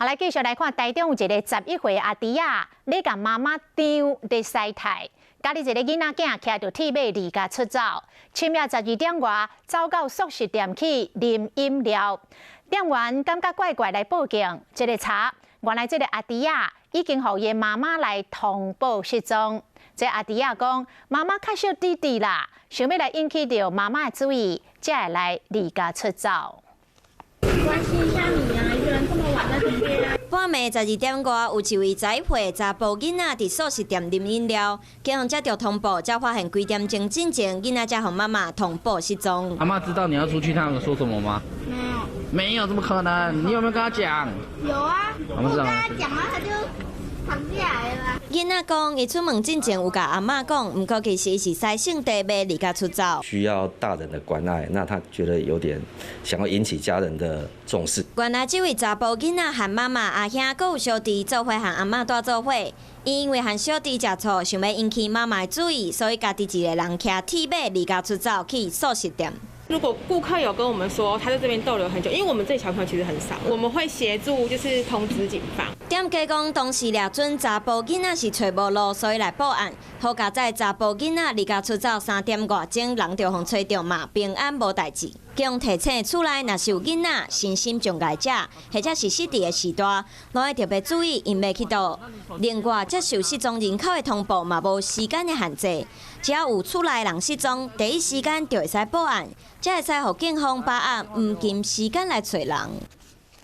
好，來繼續來看，台中有一个11歲阿弟仔，咧共媽媽張咧師太，家己一个囡仔囝騎著鐵馬離家出走，深夜12點外走到速食店去啉飲料，店員感覺怪怪來報警，一个查，原來這个阿弟仔已經予伊媽媽來通報失蹤。這阿弟仔講，媽媽較惜弟弟啦，想欲來引起著媽媽的注意，才會來離家出走。關心一下你啊，一個人這麼晚在這邊。半暝12點外，有一位11歲查埔囡仔佇速食店啉飲料，警方接著通報，才發現幾點鐘進前，囡仔才予媽媽通報失蹤。阿媽知道你要出去，她有說什麼嗎？沒有。沒有，怎麼可能？你有沒有跟他講？有啊，我跟他講了，他就藏起來了。囡仔講，伊出門進前有共阿嬤講，毋過其實是師兄弟欲離家出走。需要大人的關愛，那他覺得有點想要引起家人的重視。原來這位查埔囡仔和媽媽、阿兄，閣有小弟做伙和阿嬤蹛做伙。伊因為和小弟食醋，想欲引起媽媽的注意，所以家己一个人騎鐵馬離家出走去速食店。如果顧客有跟我們說他在這邊逗留很久，因為我們這裡小朋友其實很少，我們會協助就是通知警方。店家講當時掠準查埔囡仔是揣無路，所以來報案。好佳哉查埔囡仔離家出走3點外鐘，人就予揣著嘛，平安無代誌。警方提醒厝內若是有囡仔、身心障礙者，或者是失智的序大，攏愛特別注意，𪜶欲去佗。另外，接受失蹤人口的通報嘛無時間的限制，只要有厝內人失蹤，第一時間就會使報案，才會使予警方把握黃金時間來揣人。